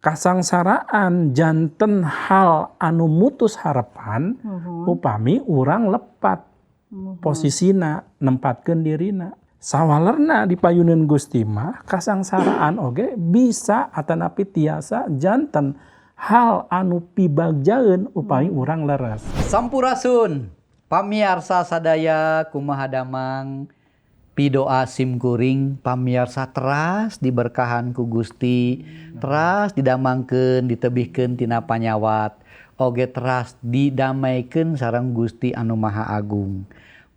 Kasangsaraan janten hal anu mutus harapan upami urang lepat posisina nempatkeun dirina. Sawalerna di payuneun Gusti mah kasangsaraan oge bisa atanapi tiasa janten hal anu pibagjaeun upami urang leres. Sampurasun pamiarsa sadaya, kumaha damang? Pidoa simkuring pamiarsa teras diberkahan ku Gusti, teras didamangkeun, ditebihkeun tina panyawat, oge teras didamaikeun sareng Gusti anu Maha Agung.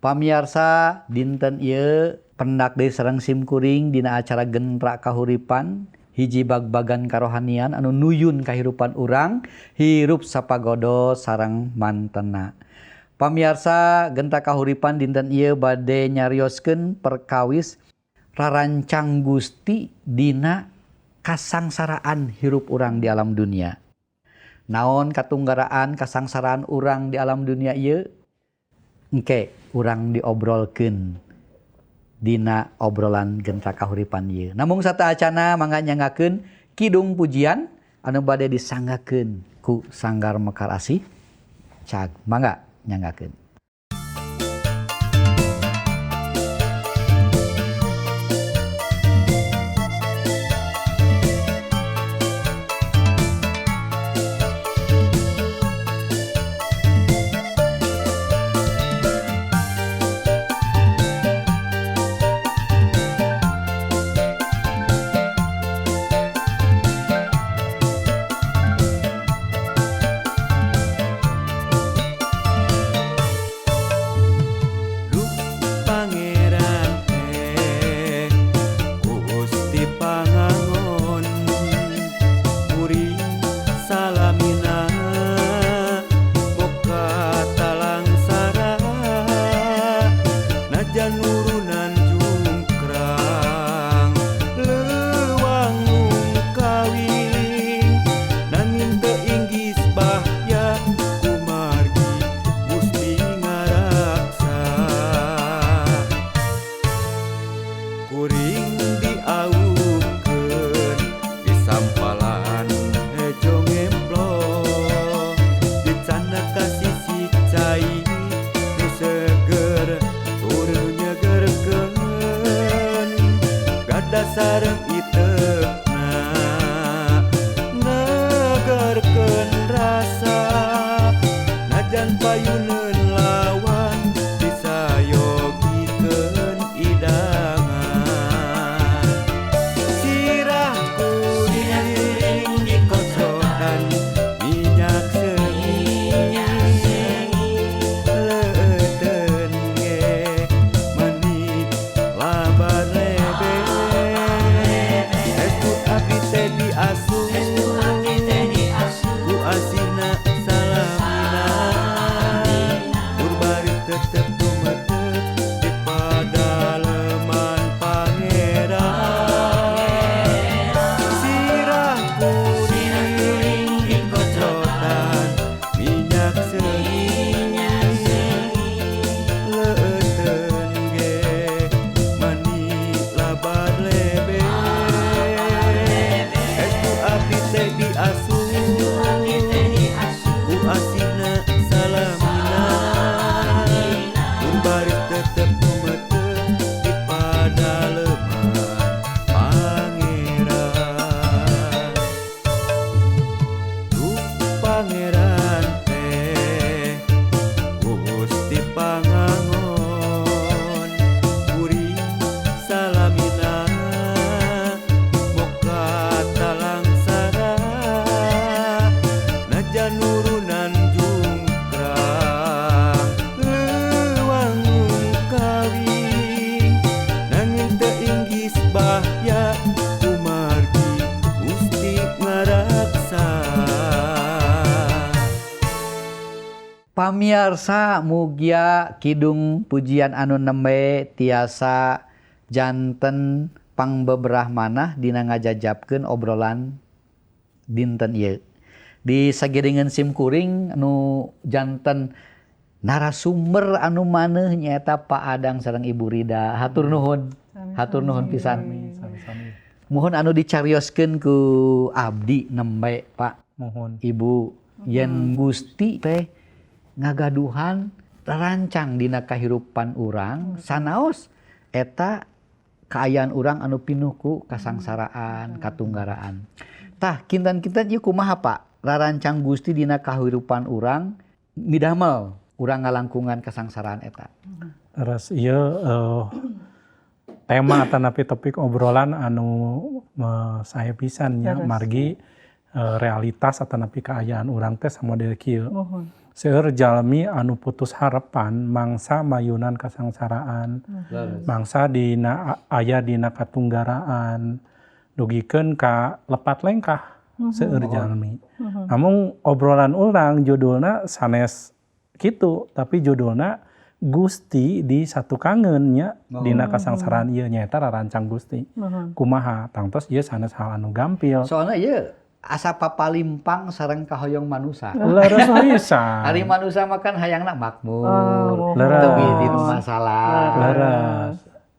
Pamiarsa, dinten ieu pendak deui sareng simkuring dina acara Gentra Kahuripan, hiji bag-bagan karohanian anu nuyun kahirupan urang hirup sapagodo sareng mantena. Pamiarsa, Gentra Kahuripan dinten ieu bade nyarioskeun perkawis rarancang Gusti dina kasangsaraan hirup urang di alam dunia. Naon katunggaraan kasangsaraan urang di alam dunia ieu? Engke urang diobrolkeun dina obrolan Gentra Kahuripan ieu. Namung sateuacana mangga nyanggakeun kidung pujian anu bade disanggakeun ku Sanggar Mekar Asih. Cag mangga nyanggakeun. Pamiarsa, mugia kidung pujian anu nembe tiasa janten pangbeberah manah dina ngajajabkeun obrolan dinten ieu. Di sagiringan simkuring anu janten narasumber anu maneuh nyaeta Pak Adang sareng Ibu Rida. Hatur nuhun. Hatur nuhun pisan. Sami-sami. Mohon anu dicarioskeun ku abdi nembe Pak. Mohon. Ibu yen Gusti teh ngagaduhan rancang dina kahirupan urang sanaos eta kaayaan urang anu pinuh ku kasangsaraan, katunggaraan. Tah kinten-kinten ieu kumaha Pak? Rarancang Gusti dina kahirupan urang midamel urang ngalangkungan kasangsaraan eta. Terus ieu tema atanapi topik obrolan anu sae pisan nya margi realitas atanapi kaayaan urang teh samodel kieu. Seueur jalmi anu putus harapan mangsa mayunan kasangsaraan, mangsa dina aya dina katunggaraan, dugikeun ka lepat lengkah seueur jalmi. Namun obrolan urang judulna sanes kitu, tapi judulna Gusti di satu kangen nya dina kasangsaraan ieu nyaeta rarancang Gusti. Kumaha tangtos ieu sanes hal anu gampil. Soalna ieu asa papalimpang sareng kahoyong manusa. Leres pisan. Ari manusa mah kan hayangna makmur. Leres. Teu dina masalah. Leres.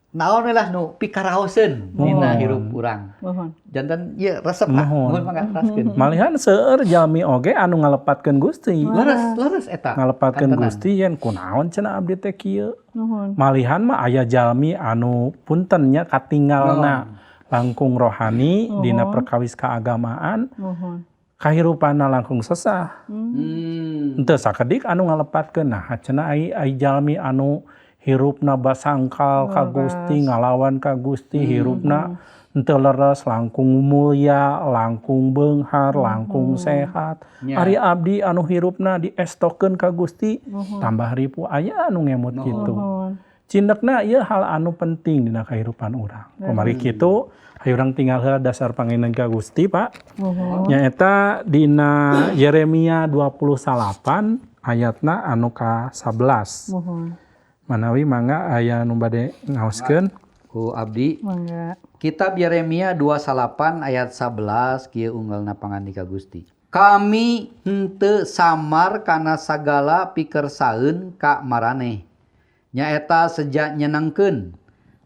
Naon we lah nu pikaraoseun dina hirup urang. Janten ieu resep lah, muhun mangga teraskeun. Malihan seueur jalmi oge anu ngalepatkeun Gusti. Leres, leres eta. Ngalepatkeun Gusti yen kunaon cenah abdi teh kieu. Malihan mah aya jalmi anu punten nya katinggalna langkung rohani dina perkawis keagamaan. Kahirupanna langkung sesah. Henteu sakedik anu ngalepatkeun nah cenah ai jalmi anu hirupna basangkal ka Gusti, ngalawan ka Gusti, hirupna henteu leres, langkung mulya, langkung beunghar, langkung sehat. Ari abdi anu hirupna diestokeun ka Gusti, tambah ripu aya anu ngemut kitu. Cindekna ieu hal anu penting dina kahirupan urang. Kamari kitu, hayu urang tinggal heula dasar pangenan ka Gusti, Pak. Nyaeta dina Yeremia 29 ayatna anu ka-11. Manawi mangga aya nu bade ngaoskeun ku abdi. Mangga. Kitab Yeremia 29 ayat 11 kieu unggalna pangandika Gusti. Kami henteu samar kana sagala pikersaeun ka maraneh. Nyaeta seja nyenengkeun,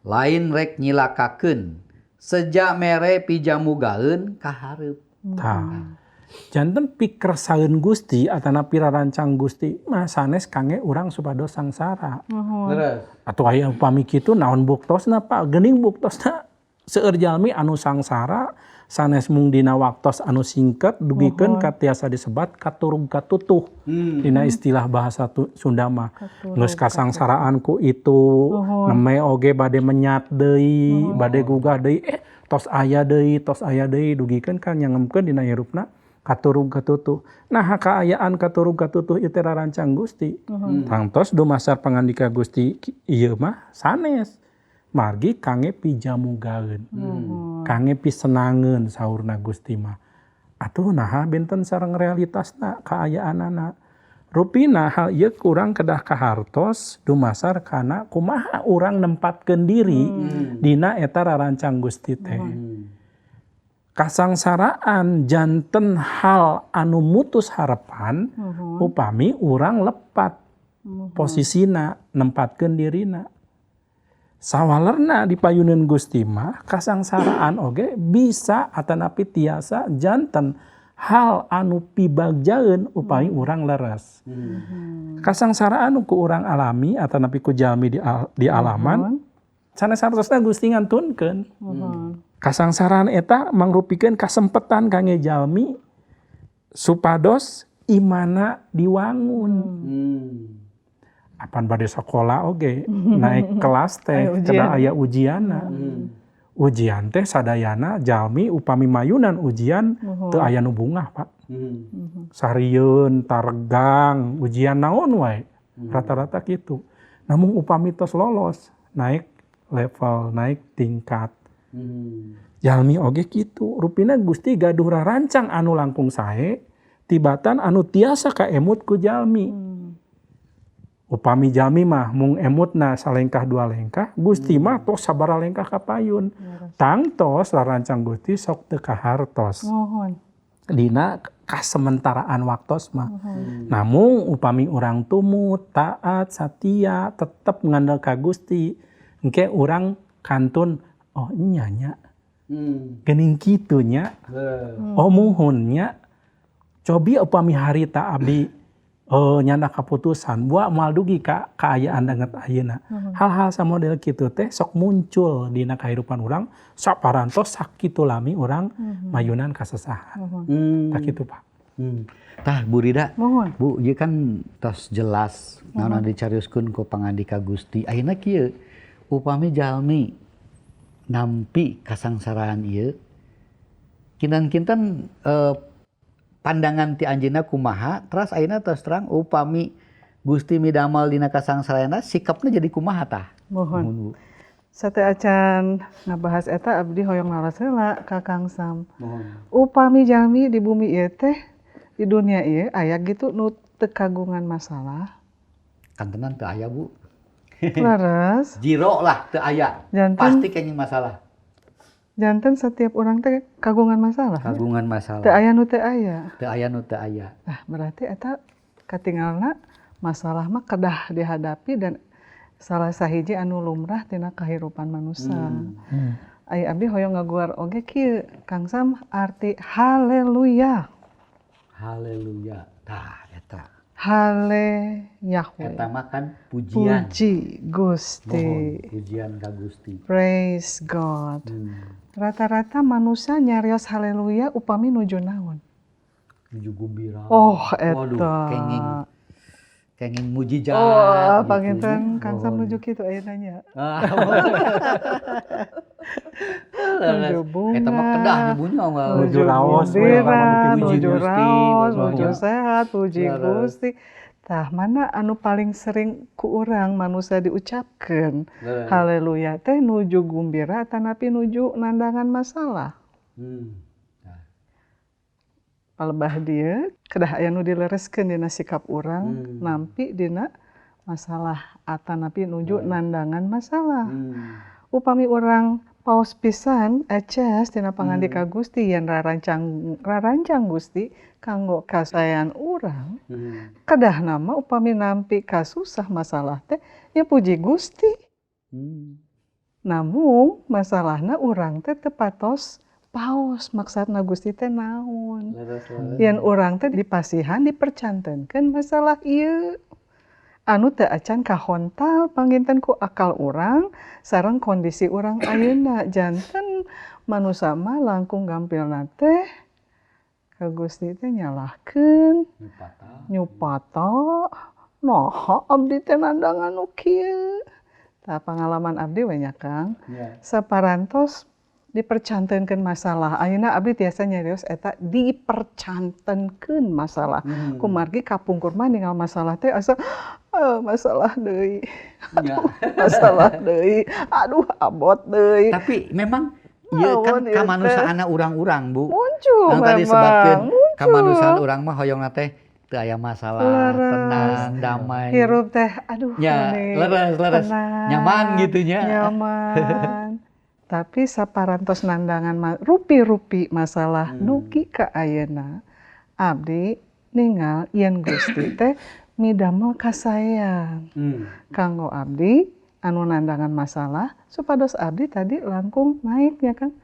lain rek nyilakakeun, seja mere pijamugaeun ka hareup. Tah. Janten pikersaeun Gusti atanapi rarancang Gusti mah sanes kangge urang supados sangsara. Leres. Atuh aya upami kitu naon buktosna Pak? Geuning buktosna seueur jalmi anu sangsara sanes mung dina waktos anu singket dugikeun ka tiasa disebat katurug katutuh. Dina istilah bahasa Sunda mah. Geus kasangsaraan ku itu neme oge bade menyat deui, bade gugah deui, tos aya deui dugikeun ka nyangemkeun dina hirupna katurug katutuh. Nah, kaayaan katurug katutuh ieu teh rarancang Gusti. Tangtos dumasar pangandika Gusti ieu mah sanes. Margi kangge pijamugaeun. Kangge pisenangeun saurna Gusti mah. Atuh naha benten sareng realitasna kaayaanana. Rupina hal ieu kurang kedah kahartos dumasar kana kumaha urang nempatkeun diri dina eta rarancang Gusti teh. Kasangsaraan janten hal anu mutus harapan upami urang lepat posisina nempatkeun dirina. Sawalerna dipayuneun Gusti mah kasangsaraan oge bisa atanapi tiasa janten hal anu pibagjaeun upami urang leres. Kasangsaraan ku urang alami atanapi ku jalmi di alaman sanes hartosna Gusti ngantunkeun. Kasangsaraan eta mangrupikeun kasempetan kangge jalmi supados imana diwangun. Apan bade sakola oge naik kelas teh kedah aya ujianna. Ujian teh sadayana jalmi upami mayunan ujian teu aya nu bungah, Pak. Sarieun, taregang, ujian naon wae. Rata-rata kitu. Namun upami tos lolos, naik level, naik tingkat. Jalmi oge kitu. Rupina Gusti gaduh rarancang anu langkung sae tibatan anu tiasa kaemut ku jalmi. Upami jalmi mah mung emutna salengkah dua lengkah, Gusti mah tos sabaraha lengkah kapayun. Tangtos rarancang Gusti sok teu kahartos. Dina kasementaraan waktos mah. Namung upami urang tumut, taat, satia, tetep ngandel ka Gusti, engke urang kantun oh nya nya. Geuning kitu nya. Oh muhun nya. Cobi upami harita abdi nyandak kaputusan buah moal dugi ka kaayaan danget ayeuna. Hal-hal samodel kitu teh sok muncul dina kahirupan urang saparantos sakitu lami urang mayunan kasesahan. Tah kitu Pak. Tah Bu Rida, Mohon. Bu, ieu kan tos jelas naon dicarioskeun ku pangandika Gusti. Ayeuna kieu upami jalmi nampi kasangsaraan ieu kinten-kinten pandangan ti anjeunna kumaha, teras ayeuna tos terang upami Gusti midamal dina kasangsarana sikapna jadi kumaha tah? Mohon. Mohon, Bu. Sateuacan ngabahas eta abdi hoyong naros heula ka Kang Sam. Mohon. Upami jalmi di bumi ieu teh di dunia ieu aya gitu nu teu kagungan masalah. Kantenan teu aya, Bu. Leres. Jiro lah teu aya. Janten, pasti kenging masalah. Janten setiap orang teh kagungan masalah. Kagungan masalah. Teu aya nu teu aya. Teu aya nu teu aya. Nah, berarti eta katingalna masalah mah kedah dihadapi dan salah sahiji anu lumrah tina kahirupan manusia. Ai abdi hoyong ngaguar oge kieu Kang Sam arti haleluya. Haleluya. Tah eta. Hale Yahweh. Eta mah kan pujian. Puji Gusti. Mohon, pujian ka Gusti. Praise God. Rata-rata manusia nyarios haleluya upami nuju naon? Nuju gumbira. Oh, eta. Waduh, kenging mujizat. Oh, gitu. Panginten Kang Sam nuju kitu ayeuna nya. Nuju bunga. Eta mah kedah nyebutnya mah. Nuju raos, nuju raos, nuju sehat, puji Gusti. Tah mana anu paling sering ku urang manusia diucapkeun haleluya teh nuju gumbira tanapi nuju nandangan masalah. Palebah dieu kedah aya nu dilereskeun dina sikap urang nampi dina masalah atanapi nuju nandangan masalah. Upami urang paos pisan eces dina pangandika Gusti yen rarancang Gusti kanggo kasaean urang, kedah nama upami nampi kasusah masalah teh ya puji Gusti. Namun masalahna urang teh teu patos paos maksudna Gusti teh naon. Yen urang teh dipasihan dipercantenkeun masalah ieu. Anu teu acan kahontal panginten ku akal urang sareng kondisi urang ayeuna. Janten manusa mah langkung gampilna teh ka Gusti teh nyalahkeun, nyupata, naha abdi teh nandangan nu kieu. Tah pangalaman abdi we nya Kang. Saparantos dipercantenkeun masalah. Ayeuna abdi tiasa nyarios eta dipercantenkeun masalah. Kumargi kapungkur mah ningal masalah teh asa masalah deui. Aduh, masalah deui. Aduh, abot deui. Tapi memang ieu kan kamanusaana urang-urang, Bu. Muncul memang. Tadi sebatkeun kamanusan urang mah hoyongna teh teu aya masalah, tenang, damai. Hirup teh aduh ya, leres, leres. Nyaman gitu nya. Nyaman. Tapi saparantos nandangan rupi-rupi masalah dugi ka ayeuna abdi ningal yen Gusti teh midamel kasaean. Kanggo abdi anu nandangan masalah supados abdi tadi langkung naik ya Kang.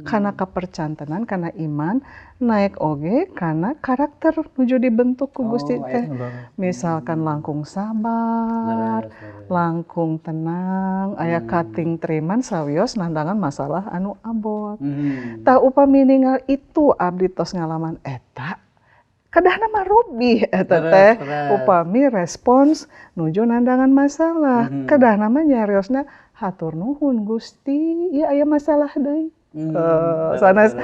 Karena kepercantenan, karena iman naik oge karena karakter nuju dibentuk ku Gusti teh. Misalkan langkung sabar, langkung tenang, aya kating triman sawios nandangan masalah anu abot. Tah upami ningal itu abdi tos ngalaman eta kedahna mah rubi eta teh upami respons nuju nandangan masalah. Kedahna mah nyariosna hatur nuhun Gusti, ieu aya masalah deui. Sanes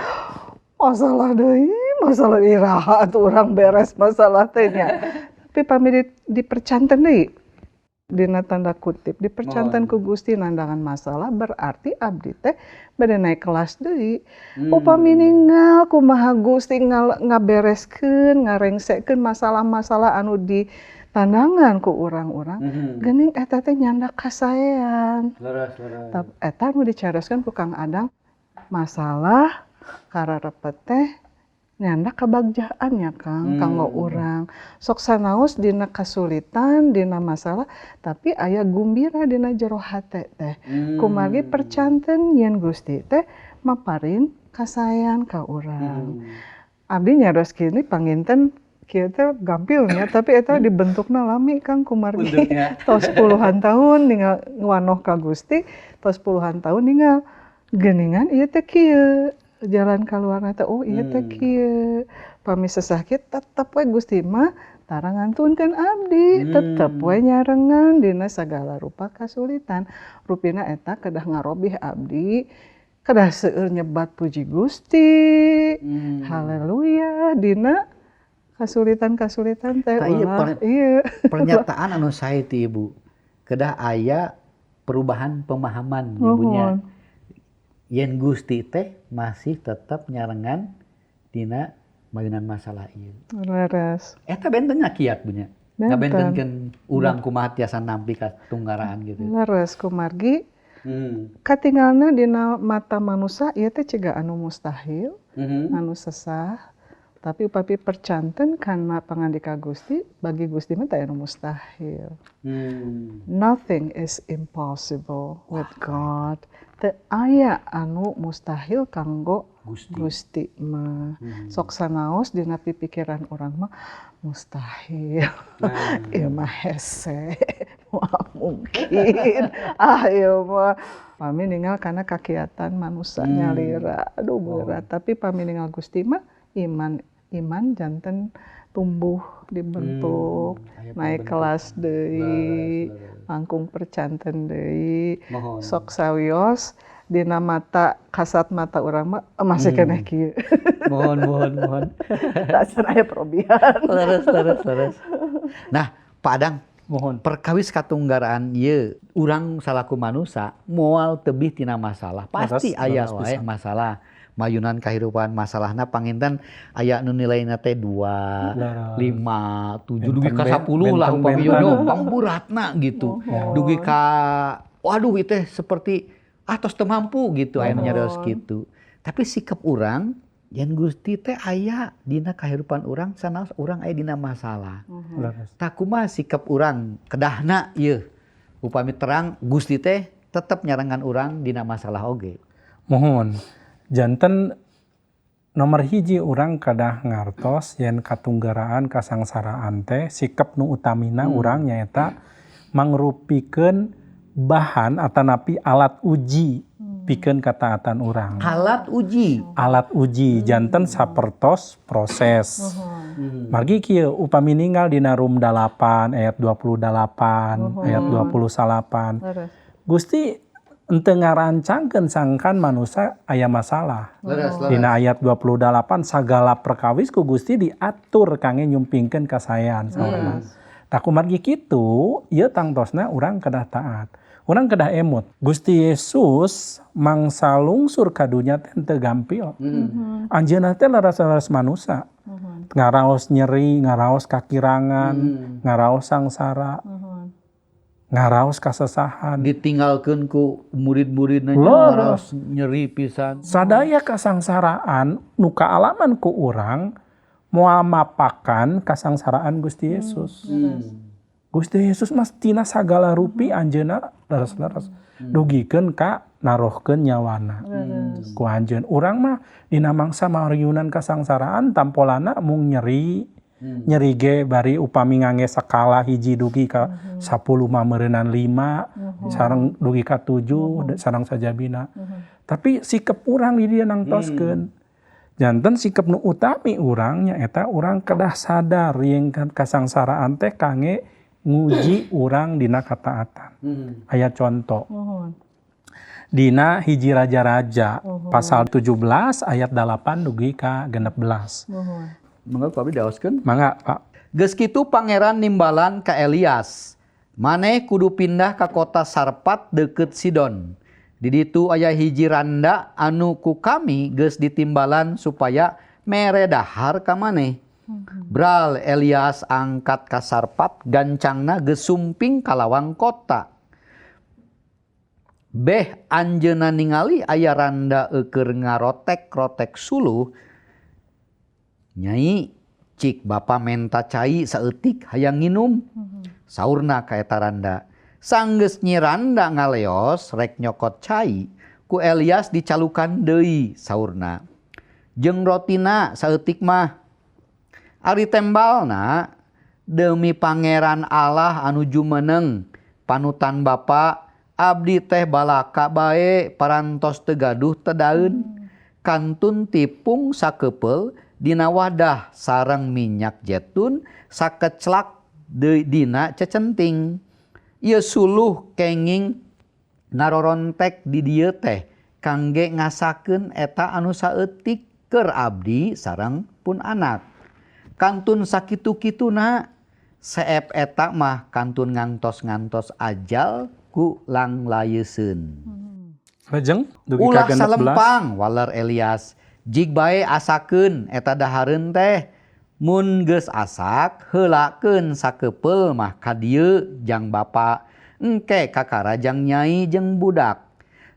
masalah deui, masalah iraha atuh urang beres masalah teh nya. Tapi pami dipercanten deui dina tanda kutip dipercanten ku Gusti nandangan masalah berarti abdi teh bade naik kelas deui. Upami ningal kumaha Gusti ngabereskeun ngarengsekeun masalah-masalah anu ditandangan ku urang-urang, geuning eta teh nyandak kasaean. Eta nu dicarioskeun ku Kang Adang masalah kararepet teh nyandak kebagjaan ya Kang, kanggo urang. Sok sanaos dina kasulitan, dina masalah, tapi aya gumbira dina jero hate teh. Kumargi percanten yen Gusti teh maparin kasaean ka urang. Abdi nyaros kieu panginten kieu teh gampilnya, tapi eta dibentukna lami, Kang, kumargi tos puluhan tahun ningal wanoh ka Gusti, tos puluhan tahun ningal geuningan ieu teh kieu jalan kaluarna teh, oh ieu teh kieu. Pami sesah kieu tetep we Gusti mah tara ngantunkeun abdi, tetep we nyarengan dina sagala rupa kasulitan. Rupina eta kedah ngarobih abdi, kedah seueur nyebat puji Gusti, haleluya dina kasulitan-kasulitan teh. Tah, ieu ulah ieu. Pernyataan anu sae ti Ibu. Kedah aya perubahan pemahaman ibunya. Yen Gusti teh masih tetap nyarengan dina mayunan masalah ieu. Leres. Eta benten nya kiat Bu nya. Benten. Ngabentenkeun urang kumaha tiasa nampi katunggaraan gitu. Leres, kumargi katingalna dina mata manusia ieu teh ciga anu mustahil, anu sesah. Tapi upami percanten kana pangandika Gusti, bagi Gusti mah teu anu mustahil. Nothing is impossible with God. Teu aya anu mustahil kanggo Gusti. Gusti mah. Sok sanaos dina pipikiran urang mah mustahil. Ieu mah hese. Moal mungkin. Ah, ieu mah. Pami ningal kana kakiatan manusia nyalira. Aduh, berat. Tapi pami ningal Gusti mah iman iman janten tumbuh, dibentuk, Aya naik pembentukan. Kelas deui, Leres, leres. Langkung percanten deui. Mohon. Sok sawios dina mata kasat mata urang mah masih keneh kieu. Mohon, mohon, mohon. Dasar aya perobihan. Leres, leres, leres. Nah, Pak Adang, Mohon. Perkawis katunggaraan ieu urang salaku manusia moal tebih tina masalah. Pasti Leres, aya leres wae pisan. Masalah. Mayunan kehidupan masalahna panginten aya nu nilaina teh 2, Leres. 5, 7 dugi ka Benten, 10 lah benten, upami benten. yo pangburatna gitu. Dugi ka waduh ieu teh seperti ah tos teu mampu gitu aya nu nyarios kitu. Tapi sikap urang yen Gusti teh aya dina kahirupan urang sanaos urang aya dina masalah. Leres. Tah, kumaha sikap urang kedahna ieu upami terang Gusti teh tetep nyarengan urang dina masalah oge? Mohon. Janten nomor hiji urang kedah ngartos yen katunggaraan kasangsaraan teh sikap nu utamina urang nyaeta mangrupikeun bahan atanapi alat uji pikeun kataatan urang. Alat uji. Alat uji, janten sapertos proses. Margi kieu, upami ninggal dina Rum 8 ayat 28 ayat 29. Leres. Gusti henteu ngarancangkeun sangkan manusia aya masalah. Leres, leres. Dina ayat 28 sagala perkawis ku Gusti diatur kangge nyumpingkeun kasaean saurna. Tah, kumargi kitu ieu tangtosna urang kedah taat. Urang kedah emut. Gusti Yesus mangsa lungsur ka dunya teh henteu gampil. Anjeunna teh leres-leres manusia. Ngaraos nyeri, ngaraos kakirangan, ngaraos sangsara, ngaraos kasesahan. Ditinggalkeun ku murid-muridna, Leres. ngaraos nyeri pisan. Sadaya kasangsaraan nu kaalaman ku urang moal mapakan kasangsaraan Gusti Yesus. Gusti Yesus mah tina sagala rupi anjeunna leres-leres. Dugikeun ka narohkeun nyawana. Ku anjeun urang mah dina mangsa mariunan kasangsaraan tampolana mung nyeri. Nyeri ge bari upami ngangge skala hiji dugi ka 10 mah meureunnan 5 sareng dugi ka 7 sareng sajabina. Tapi sikap urang di dieu nangtoskeun. Janten sikap nu utami urang nyaeta urang kedah sadar yen kasangsaraan teh kangge nguji urang dina kataatan. Aya contoh. Dina hiji Raja-Raja pasal 17 ayat 8 dugi ka 16. Mangga ku abdi daoskeun. Mangga, Pak. Geus kitu pangeran nimbalan ka Elias. Maneh kudu pindah ka kota Sarpat deukeut Sidon. Di ditu aya hiji randa anu ku kami geus ditimbalan supaya mere dahar ka maneh. Bral Elias angkat ka Sarpat, gancangna geus sumping ka lawang kota. Beh anjeunna ningali aya randa eueur ngarotek-rotek suluh. Nyai, cik bapa menta cai saeutik hayang nginum. Saurna ka eta randa. Sanggeus nyi randa ngaleos rek nyokot cai, Ku Elias dicalukan deui saurna. Jeung rotina saeutik mah. Ari tembalna demi Pangeran Allah anu jumeneng panutan bapa abdi teh balaka bae parantos teu gaduh tedaeun. Kantun tipung sakepeul dina wadah sareng minyak jetun sakeclak dina cecenting. Ieu suluh kenging narorontek di dieu teh kangge ngasakeun eta anu saeutik keur abdi sareng pun anak. Kantun sakitu-kituna seep eta mah kantun ngantos-ngantos ajal ku langlayeuseun. Lajeng dugi ulah ka 16. Salempang waler Elias jig bae asakeun eta dahareun teh mun geus asak heulakeun sakepeul mah ka dieu jang bapa engke kakara jang nyai jeung budak.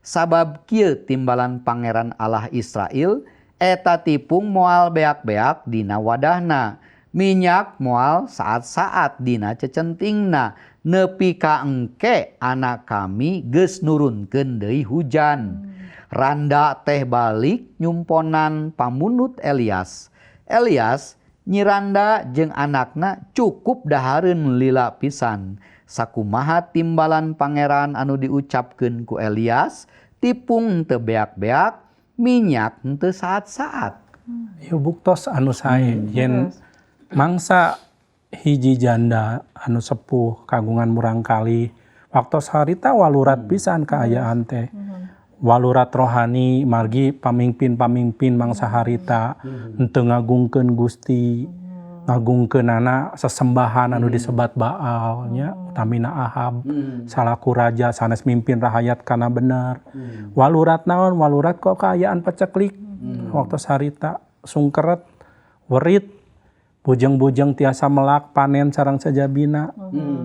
Sabab kieu timbalan Pangeran Allah Israel eta tipung moal beak-beak dina wadahna, minyak moal saat-saat dina cecentingna, nepi ka engke anak kami geus nurunkeun deui hujan. Randa teh balik nyumponan pamunut Elias. Elias nyiranda jeung anakna cukup dahareun lila pisan. Sakumaha timbalan pangeran anu diucapkeun ku Elias, tipung teu beak-beak, minyak teu saat-saat. Ieu buktos anu sae yen mangsa hiji janda anu sepuh kagungan murangkalih waktos harita walurat pisan kaayaan teh. Walurat rohani margi pamimpin-pamimpin mangsa harita henteu ngagungkeun Gusti, ngagungkeunana sesembahan anu disebat Baal nya, utamina Ahab salaku raja sanes mimpin rahayat kana bener. Walurat naon? Walurat kok kaayaan paceklik waktos harita sungkeret werit bujeng-bujeng tiasa melak panen sareng sajabina.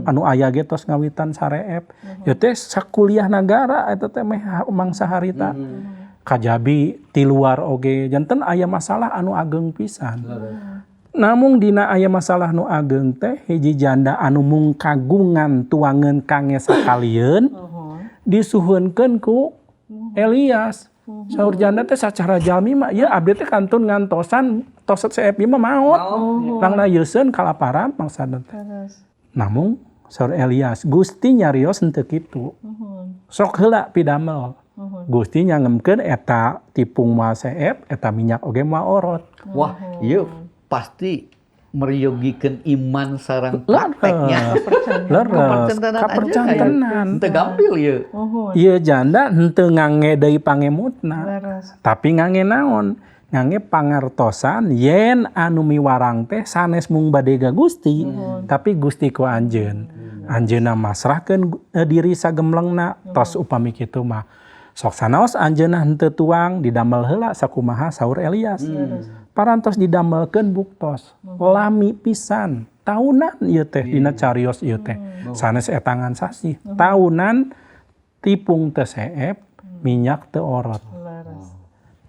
Anu aya ge tos ngawitan sareep. Ieu teh sakuliah nagara eta teh meh mangsa harita. Kajabi ti luar oge janten aya masalah anu ageng pisan. Namung dina aya masalah nu ageng teh hiji janda anu mung kagungan tuangeun kange sakalieun disuhunkeun ku Elias. Saur janda teh sacara jalmi mah ieu abdi teh kantun ngantosan tos seep ieu mah maot. Langna yeuseun kalaparan mangsana teh. Namung saur Elias Gusti nyarios henteu kitu. Sok heula pidamel. Gusti nyangemkeun eta tipung moal seep, eta minyak oge moal orot. Wah, ieu pasti meryogikeun iman sareng prakteknya. Leres, kapercantenan. Teu gampil ieu. Ieu janda henteu ngange deui pangemutna. Tapi ngange naon? Ngange pangartosan yen anu miwarang teh sanes mung bade ka Gusti, tapi Gusti ku anjeun. Anjeunna masrahkeun diri sagemlengna tos upami kitu mah. Sok sanaos anjeunna henteu tuang didamel heula sakumaha saur Elias. Parantos didamelkeun buktos lami pisan taunan ieu teh dina carios ieu teh sanes etangan sasih taunan tipung teu seep minyak teu orot.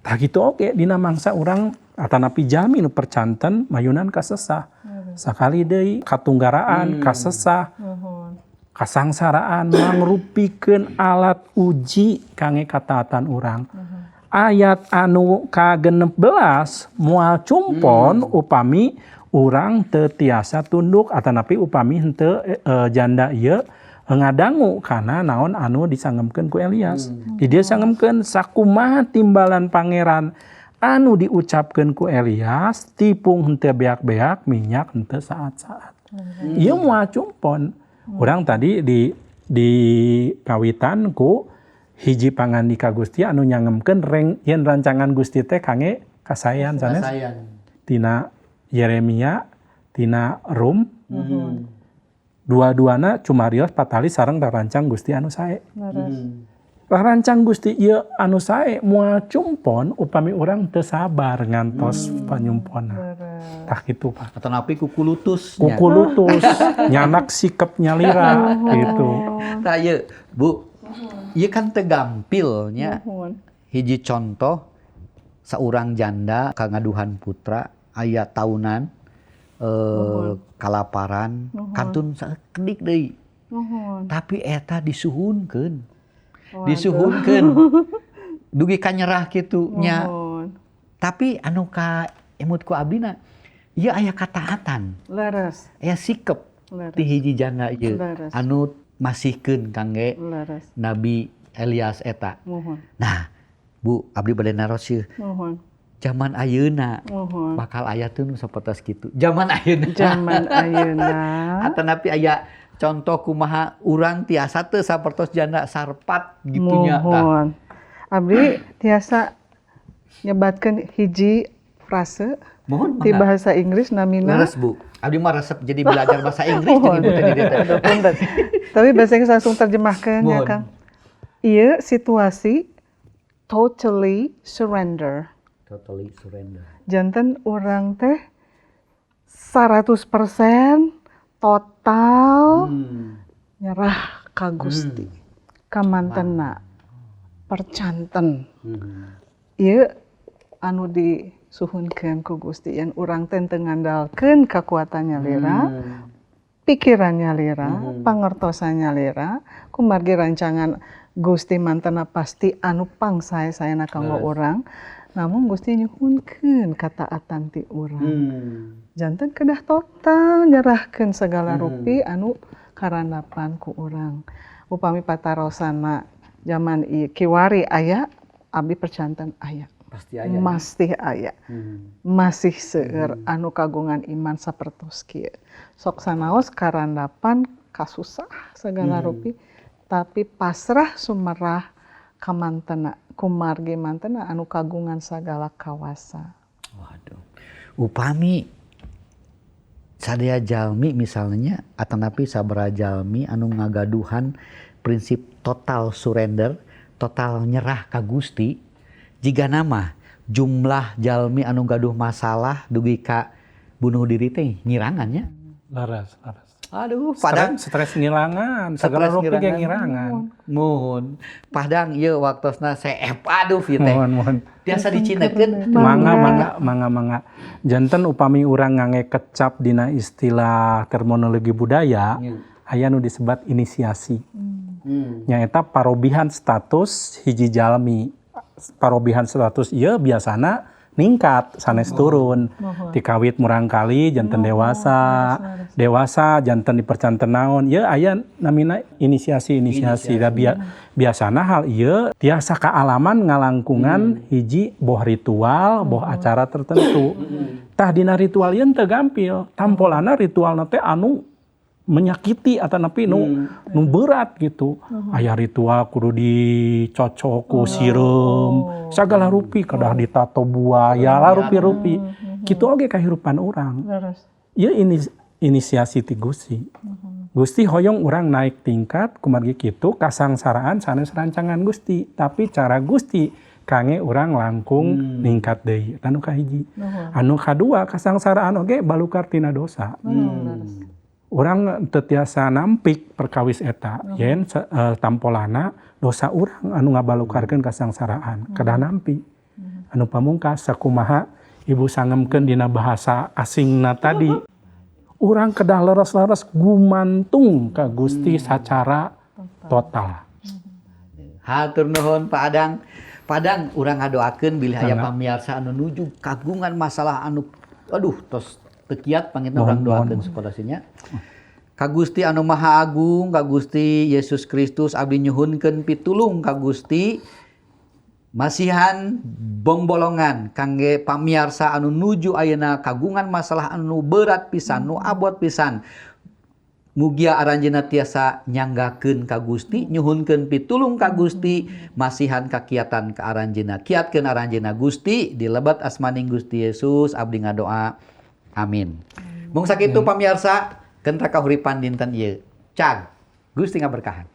Tah kitu oge dina mangsa urang atanapi jalmi nu percanten mayunan kasesah sakali deui katunggaraan kasesah kasangsaraan mangrupikeun alat uji kangge kataatan urang. Ayat anu ka-16 moal cumpon upami urang teu tiasa tunduk atanapi upami henteu janda ieu ngadangu kana naon anu disangemkeun ku Elias. Di dieu sangemkeun sakumaha timbalan pangeran anu diucapkeun ku Elias tipung henteu beak-beak minyak henteu saat-saat. Ieu moal cumpon. Urang tadi di kawitan ku hiji pangandika Gusti anu nyangemkeun yen rancangan Gusti teh kangge kasaean sanes. Tina Yeremia, tina Rum. Dua-duana cumarios patali sareng rarancang Gusti anu sae. Rarancang Gusti ieu anu sae moal cumpon upami urang teu sabar ngantos panyumponna. Tah kitu Pak. Atanapi kukulutus. Kukulutus, nyanak sikep nyalira gitu. Tah ieu, Bu. Ieu kan teu gampilnya. Hiji contoh saurang janda kangaduhan putra aya taunan kalaparan kantun sakedik deui. Tapi eta disuhunkeun. Disuhunkeun. Dugi ka nyerah kitu nya. Tapi anu ka emut ku abdina ieu aya kataatan. Leres. Aya sikep ti hiji janda ieu anu masihkeun kangge Nabi Elias eta. Muhun. Nah, Bu, abdi bade naros ieu. Muhun. Zaman ayeuna bakal aya teu nu sapertos kitu. Zaman ayeuna. Zaman ayeuna. Atanapi aya contoh kumaha urang tiasa teu sapertos janda Sarpat gitu nya tah. Abdi tiasa nyebatkeun hiji frase. Mohon di bahasa Inggris namina. Leres, Bu. Abdi mah resep jadi belajar bahasa Inggris jadi ibu tadi teh. Punten. Tapi bahasa Inggris langsung terjemahkeun ya, Kang. Ieu situasi totally surrender. Totally surrender. Janten urang teh 100% total nyerah ka Gusti. Kamantena percanten. Ieu anu disuhunkeun ku Gusti yen urang teh teu ngandalkeun kakuatan nyalira, pikiran nyalira, pangertosan nyalira, kumargi rancangan Gusti mantena pasti anu pangsae-saena kanggo urang. Namun Gusti nyuhunkeun kataatan ti urang. Janten kedah total nyerahkeun segala rupi anu karandapan ku urang. Upami patarosana zaman ieu kiwari aya, abdi percanten aya. Pasti aya. Masih aya. Masih seueur anu kagungan iman sapertos kieu. Sok sanaos karandapan kasusah segala rupi, tapi pasrah sumerah kamantena kumargi mantena anu kagungan sagala kawasa. Waduh. Upami sadaya jalmi misalnya atanapi sabaraha jalmi anu ngagaduhan prinsip total surrender, total nyerah ka Gusti, jigana mah jumlah jalmi anu gaduh masalah dugi ka bunuh diri teh ngirangan nya. Leres, leres. Aduh, padang stres ngilangan, segala rupi ge ngirangan. Muhun. Padang ieu waktosna seep aduh ieu teh. Muhun, muhun. Tiasa dicinekeun. Mangga, mangga, mangga, mangga. Janten upami urang ngangge kecap dina istilah terminologi budaya, aya nu disebat inisiasi. Nyaeta parobihan status hiji jalmi. Parobihan status ieu biasana ningkat sanes turun. Dikawit murangkali janten dewasa, dewasa janten dipercanten naon. Ieu aya namina inisiasi-inisiasi. Da biasana hal ieu tiasa kaalaman ngalangkungan hiji boh ritual, boh acara tertentu. Tah dina ritual ieu teu gampil. Tampolana ritualna teh anu menyakiti atanapi nu berat gitu. Aya ritual kudu dicocok ku sireum, sagala rupi kedah ditato buaya lah rupi-rupi. Kitu oge kahirupan urang. Ieu inisiasi ti Gusti. Gusti hoyong urang naik tingkat kumargi kitu kasangsaraan sanes rancangan Gusti, tapi cara Gusti kange urang langkung ningkat deui. Eta nu kahiji. Anu kadua kasangsaraan oge balukar tina dosa. Urang teu tiasa nampik perkawis eta yen tampolana dosa urang anu ngabalukarkeun kasangsaraan kedah nampi. Anu pamungkas sakumaha ibu sangemkeun dina bahasa asingna tadi, urang kedah leres-leres gumantung ka Gusti sacara total. Hatur nuhun Pak Adang. Padang urang ngadoakeun bilih aya pamiarsa anu nuju kagungan masalah anu aduh tos tekiat panginten urang doakeun supaya. Ka Gusti anu Maha Agung, ka Gusti Yesus Kristus abdi nyuhunkeun pitulung ka Gusti masihan bongbolongan kangge pamiarsa anu nuju ayeuna kagungan masalah anu berat pisan, nu abot pisan. Mugia aranjeunna tiasa nyanggakeun ka Gusti, nyuhunkeun pitulung ka Gusti, masihan kakiatan ka aranjeunna, kiatkeun aranjeunna Gusti di lebat asmaning Gusti Yesus abdi ngadoa. Amin. Mung sakitu pamiarsa, kentra kahuripan dinten ieu. Cag, Gusti ngaberkahan.